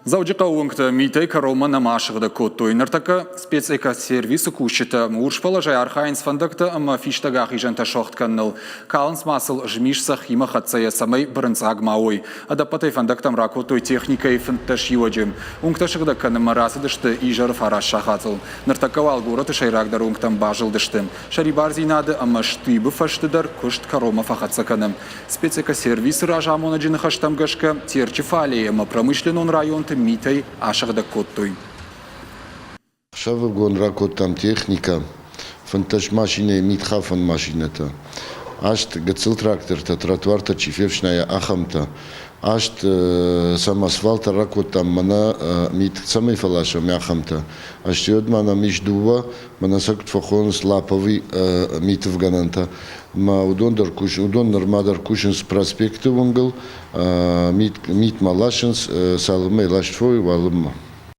Дзӕуджыхъӕуы уынгтӕ митӕй кӕронмӕ нӕма сыгъдӕг кодтой. Ныртӕккӕ спецэкосервисы кусджытӕ урс пӕлӕзӕй архайынц фӕндӕгтӕ ӕмӕ фистӕг ахизӕнтӕ суӕгъд кӕныныл. Калынц ма сыл змис цӕххимӕ хӕццӕйӕ, цӕмӕй бырынцъаг ма уой. Ӕдӕппӕтӕй фӕндӕгтӕм ракодтой техникӕйы 15 иуӕджы. Уынгтӕ сыгъдӕг кӕнынмӕ рацыдысты изӕры 9 сахатыл. Ныртӕккӕ уал горӕты сӕйрагдӕр уынгтӕм базылдысты. Сӕрибардзинады ӕмӕ Штыбы фӕзты дӕр куыст кӕронмӕ фӕхӕццӕ кӕны. Спецэкосервисы разамонӕджы ныхӕстӕм гӕсгӕ, Терчы фалейы ӕмӕ промышленнон районты митӕй асыгъдӕг кодтой. Ӕхсӕвыгон ракодтам техникӕ, 15 машинӕйы митхафӕн машинӕтӕ, аст гыццыл трактортӕ, тротуартӕ чи фефснайа, ахӕмтӕ, аст сӕм асфальт ракодтам, мӕнӕ мит цӕмӕй фӕласӕм, ахӕмтӕ. Ӕстӕй ма нӕм ис дыууӕ, мӕнӕ сӕ куыд фӕхонынц, лаповый митывгӕнӕнтӕ. Ма уыдон дӕр кус, уыдон нырма дӕр кусынц проспекты уынгыл, мит, мит ма ласынц, цалынмӕ ласт фӕуой, уалынмӕ.